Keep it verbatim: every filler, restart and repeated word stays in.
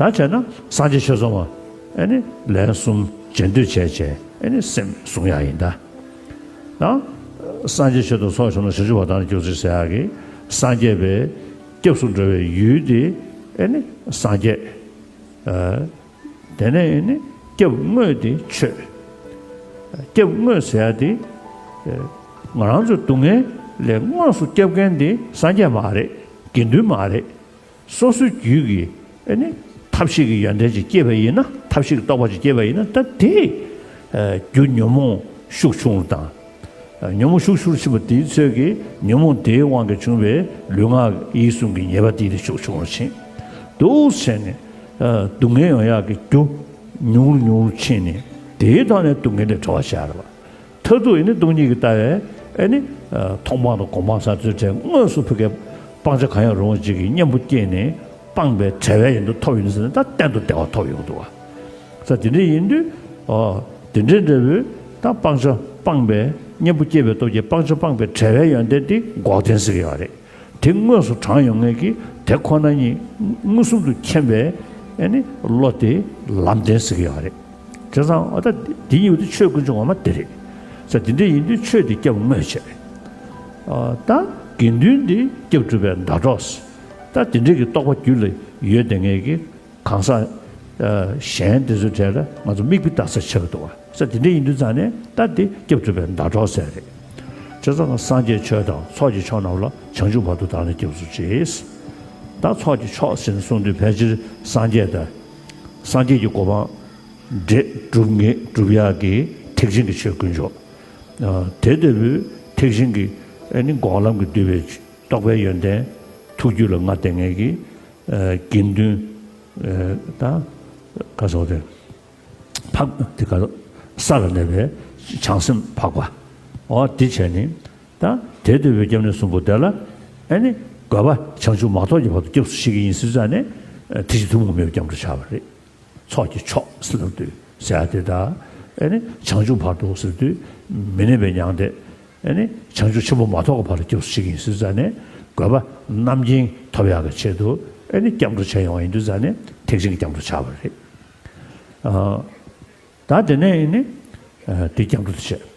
ད་བྱས་ན་སངས་རྒྱས་ཆོས་ཚོགས་མ་ཨེ་ནི་ལན་གསུམ་རྗེས་ཟློས་བྱས་བྱས་ཨེ་ནི་སེམས་བཟུང་ཡག་ཡིན་ད། ད་སངས་རྒྱས་ཆོས་དང་ཚོགས་ཆོས་ན་བྱང་ཆུབ་བར་དང་སྐྱབས་སུ་ཟེར་ཡག་གི་སངས་རྒྱས་པའི་སྐྱབས་སུ་འགྲོ་བའི་ཡུལ་དེ་ཨེ་ནི་སངས་རྒྱས། ཨ། དེ་ནས་ཨེ་ནི་སྐྱབས་དངོས་དེ་ཆོས། སྐྱབས་དངོས་ཟེར་ཡག་དེ་ང་རང་ཚོའི་སྡུག་བསྔལ་ལས་དངོས་སུ་སྐྱབས་མཁན་དེ་སངས་རྒྱས་མ་རེད། དགེ་འདུན་མ་རེད། སོ་སོའི་རྒྱུད་ཀྱི་ཨེ་ནི་ཐབས་ཤེས་ཀྱི་ཡོན་ཏན་ཅིག་སྐྱེས་པ་ཡིན་ན། ཐབས་ཤེས་ཀྱི་རྟོགས་པ་ཅིག་སྐྱེས་པ་ཡིན་ན། ད་དེ་རྒྱུ་ཉོན་མོངས་ཤུགས་ཆུང་རུ་བཏང་། ཉོན་མོངས་ཤུགས་ཆུང་རུ་ཕྱིན་པ་དེའི་ཚོད་ཀྱིས་ཉོན་མོངས་དེའི་དབང་གིས་བྱུང་བའི་ལུས་ངག་ཡིད་གསུམ་གྱི་ཉེས་པ་དེ་དེ་ཤུགས་ཆུང་རུ་ཕྱིན། འདུག་བྱས་ནས་སྡུག་བསྔལ་ཡོང་ཡག་གི་རྒྱུ་ཉུང་རུ་ཉུང་རུ་ཕྱིན་ནས། དེའི་ཐོག་ནས་སྡུག་བསྔལ་ལས་གྲོལ་བ་བྱ་རེད་པ། མཐར་ཐུག་ཨེ་ནི་སྟོང་ཉིད་ཀྱི་ལྟ་བའི་ཨེ་ནི་མཐོང་སྤང་དང་སྒོམ་སྤང་ཟེར་ཚུལ་བྲལ། དངོས་སུ་ཕ་གིའི་སྤང་བྱ་གང་ཡང་རུང་བ་ཅིག་གི་གཉེན་པོ་སྐྱེས་ནས་སྤངས་པའི་བྲལ་བའི་ཡོན་ཏན་ཐོབ་ཡོང་དུས་ཟེར་ན། ད་གཏན་དུ་བདེ་བ་ཐོབ་ཡོང་འདུག་བ། ས་དེ་འདྲ་ཡིན་དུས། ཨོ། དེ་འདྲའི་འབྲས་བུས་ད་སྤང་བྱ་སྤངས་པའི་གཉེན་པོ་སྐྱེས་པའི་སྟོབས་ཀྱིས་སྤང་བྱ་སྤངས་པའི་བྲལ་བའི་ཡོན་ཏན་དེ་འགོག་བདེན་ཟེར་གྱི་ཡོད་རེད། དེ་དངོས་སུ་དྲངས་ཡོང་མཁན་གྱི་དེ་ཁོ་ན་ཉིད་མངོན་སུམ་དུ་མཁྱེན་པའི་ཨེ་ནི་བློ་དེ་ལམ་བདེན་ཟེར་གྱི་ཡོད་རེད། བྱས་ཙང་ཨ་ད་འདི་གཉིས་པོ་དེ་ཆོས་ཀུན་སྤྱོད་ངོ་མ་དེ་རེད། ས་དེ་འདྲ་ཡིན་དུས་ཆོས་དེ་སྐྱབས་དངོས་བྱས། ཨ་ད་དགེ་འདུན་དེ་སྐྱབས་སྒྲུབ་པའི་ཟླ་གྲོགས། ད་དེ་འདྲ་གི་རྟོགས་པ་རྒྱུད་ལ་ཡོད་བསྡད་མཁན་གྱི་གང་ཟག་གཞན་དེ་ཚོའི་གྲས་ལ་ང་ཚོ་མིག་དཔེ་ལྟ་ས་ཆགས་ཀྱི་འདུག་བ། ས་དེ་འདྲ་ཡིན་དུས་ཙང་ནས་ད་དེ་སྐྱབས་སྒྲུབ་པའི་ཟླ་གྲོགས་ཟེར་རེད། བྱས་ཙང་སངས་རྒྱས་ཆོས་དང་ཚོགས་ཀྱི་མཆོག་རྣམས་ལ་བྱང་ཆུབ་བར་དུ་བདག་ནི་སྐྱབས་སུ་མཆི། ད་ཚོགས་ཀྱི་མཆོག་ཟེར་ནས་གསུངས་དུས་ཕལ་ཆེར་སངས་རྒྱས་དང་། སངས་རྒྱས་ཀྱི་གོ་འཕང་འདྲེས་སྒྲུབ་ངེས་སྒྲུབ་ཡག་གི་ཐེག་ཆེན་གྱི་ཆོས་དཀོན་མཆོག། ཨ་དེ་ལྟ་བུའི་ཐེག་ཆེན་གྱི་ཨེ་ནི་འགོག་ལམ་གྱིས་བསྡུས་པའི་རྟོགས་པའི་ཡོན་ཏན་ཐུགས་རྒྱུད་ལ་མངའ་བསྡད་མཁན་གྱི་ཨ་དགེ་འདུན། ཨ་ད་ག་སོགས་དེ་འཕགས་དེ་ག་ས་ལ་གནས་པའི་བྱང་སེམས་འཕགས་པ། འོ་དེ་བྱས་ནས་ད་དེ་ལྟ་བུའི་སྐྱབས་གནས་གསུམ་པོ་དེ་ལ་ཨེ་ནི་དགོས་པ་བྱང་ཆུབ་མ་ཐོབ་ཀྱི་བར་དུ་སྐྱབས་སུ་མཆི་གི་ཡིན་ཟེར་ཙང་ནས། ཨ་ཐེག་ཆེན་ཐུན་མོང་མ་ཡིན་པའི་སྐྱབས་འགྲོ་བྱ་བ་རེད། ཚོགས་ཀྱི་མཆོག་ཟེར་ལབ་དུས་ཟེར་ཡ་དེ་དང་། ཨེ་ནི་བྱང་ཆུབ་བར་དུ་ཟེར་དུས་མི་གནས་པའི་མྱང་འདས། ཨེ་ནི་བྱང་ཆུབ་ཆེན་པོ་མ་ཐོབ་ཀྱི་བར་དུ་སྐྱབས་སུ་མཆི་གི་ཡིན་ཟེར་ཙང་ནས། དགོས་པ་རྣམ་མཁྱེན་ཐོབ་ཡག་གི་ཆེད་དུ་ཨེ་ནི་སྐྱབས་འགྲོ་བྱས་ཡོང་བ་ཡིན་དུས་ཙང་ནས་ཐེག་ཆེན་གྱི་སྐྱབས་འགྲོ་བྱ་བ་རེད། ཨ་ད་དེ་ནས་ཨེ་ནི་ཨ་དེ་སྐྱབས་འགྲོ་དུ་བྱས།